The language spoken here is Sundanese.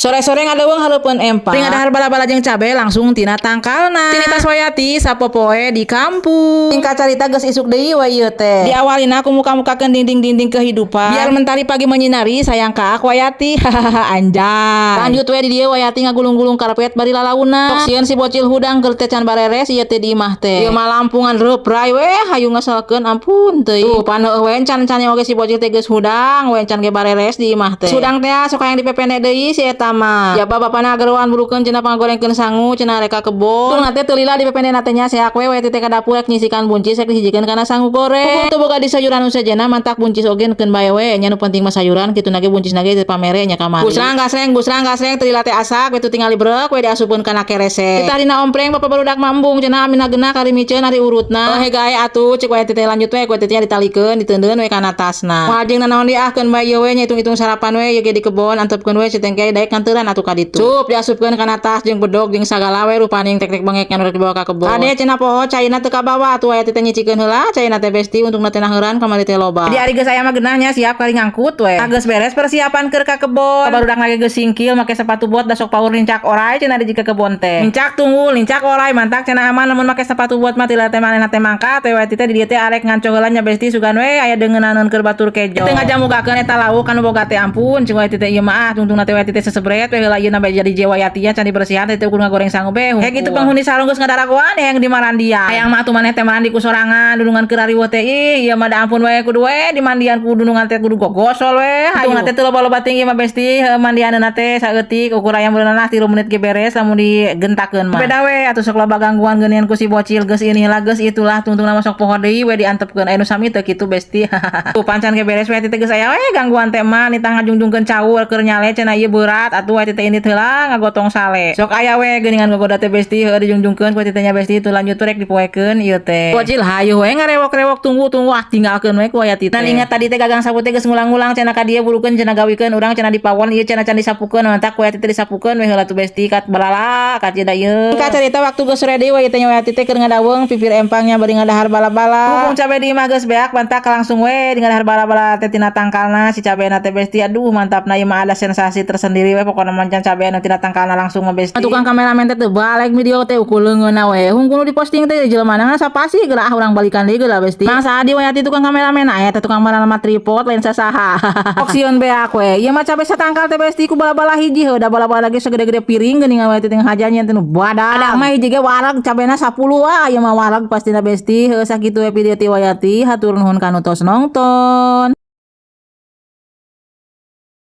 Sore-sore ngadeuweung hareupeun empang. Tinggal dahar bala-bala jeung cabe langsung tina tangkalna. Rutinitas Wayati sapopoe di kampung. Singkat carita, geus isuk deui we ieu teh. Diawalina ku muka-mukakeun dinding-dinding kehidupan. Biar mentari pagi menyinari sayang ka aku Wayati. Hahaha, anjay. Lanjut we di dieu Wayati ngagulung-gulung karpet bari lalauna. Sok sieun si bocil hudang keur teh can bareres ieu teh di imah teh. Ieu mah lampungan reupray we, hayu ngeselkeun, ampun teuing. Tuh pan heueuh we can-can oge si bocil teh geus hudang we, can ge bareres di imah teh. Hudang teh sok hayang dipepende deui si eta mah. Ya bapana geroan burukeun cenah pangagorengkeun sangu cenah rek ka kebon. Tungna teh teu lila dipepende teh nya, seak we we teh ka dapur rek nyisikan buncis rek dihijikeun kana sangu goreng. Teu boga di sayuran nu sejenna, mantak buncis oge keun bae we nya, nu penting mah sayuran kitu nage buncis nage teu pamere nya kamari. Gusrang gasreng, gusrang gasreng, teu lila teh asak we, tu tinggal dibrek we diasupkeun kana kerese. Kita dina ompreng bapak barudak mambung cenah amina genah kari miceun ari urutna. Oh gae atuh cek we teh, lanjut we ku teh ditalikeun, diteundeun we kana tasna. Moal jeung nanaon deui ah, keun bae ieu we nya, hitung-hitung sarapan we ieu ge di kebon, antepkeun we citeng ke daek nganteran atuh ka ditu. Cup diasupkeun kana tas jeung bedog jeung sagala we rupaning tek-tek bengek anu rek dibawa ka kebon. Ade cenah poho caina teu kabawa atuh, aya teh nyicikeun heula caina teh, Besti, untungna teh naheuran kamari teh loba. Jadi ari geus aya mah geunah nya, siap kali ngangkut we. Geus beres persiapan keur ka kebon. Barudak lagi geus singkil make sepatu bot, da sok paur lincak orai cenah di jika kebon teh. Lincak tunggul, lincak orai, mantak cenah aman lamun make sepatu bot mah tila teh manehna teh mangkat we teh di dieu teh arek nganco heula nya, Besti, sugan we aya deungenaneun keur batur kejo. Teu ngajamugakeun eta lauk anu boga teh, ampun cing wae teh ieu mah ah, tungtungna teh we teh sesebret we heula ieu na jadi jewayati nya, can dibersihan teh ukur ngagoreng sangu be. Kayak gitu penghuni sarung geus ngadaragoan yang di marandian. Hayang mah atuh maneh teh mandi ku sorangan dulungan keur riweuh teh, ih ieu mah da ampun we, kudu we dimandian ku dulungan teh, kudu gogosol we. Hayu teh teu loba-loba tinggi mah, Besti, mandianna teh saeutik, ukur ayam beunana 3 menit ge beres lamun digentakeun mah. Beda we atuh sok loba gangguan geuningan ku si bocil, geus inilah geus itulah, tungtungna mah sok poho deui we diantepkeun aya nu sami teu kitu, Besti? Tuh pancan ge beres we teh geus aya we gangguan teh mah, nitah ngajungjungkeun cau keur nyale cenah ieu berat atuh we teh ini teh lah ngagotong sale. Sok aya we geuningan gogoda teh, Besti, heueuh dijungjungkeun ku teh nya, Besti. Itu lanjut rek dipoekeun ieu teh. Bocil hayu we ngarewok-rewok, tunggu-tunggu ah, tinggalkeun we ku aya teh. Dan ingat tadi teh gagang sapu teh geus ngulang-ngulang cenah ka dieu burukeun cenah, gawikeun urang cenah di pawon ieu cenah can disapukeun, mantak ku aya teh disapukeun we heula tuh, Besti, kat balala kat jeung ieu. Ka carita waktu geus ready we teh nya, teh keur ngadaweng pipir empangnya bari ngadahar bala-bala. Mumpung cabe di imah geus beak, bantak langsung we ngadahar bala-bala teh tina tangkalna si cabena teh, Besti. Aduh, mantapna ieu mah, ada sensasi tersendiri we pokona mancan cabe anu tina tangkalna langsung mah, Besti. Tukang kameramen teh teu balik video teh, ukur leungeunna we hungkul di posting teh jelema na sapasi geura ah, urang balikan deui geura, Besti. Mangsa adi we tukang kameramen aya teh, tukang mana tripod lain sasaha. Oksiun beak we ieu mah cabe satangkal teh, Besti, ku bala-bala hiji heuh da bala-bala ge segede-gede piring geuningan we teh hajanya teh nu badak. Ada mah hiji ge wareg cabena 10 wah, ieu mah wareg pastina, Besti. Heuh, sakitu we video ti Wayati, hatur nuhun kanu tos nongton.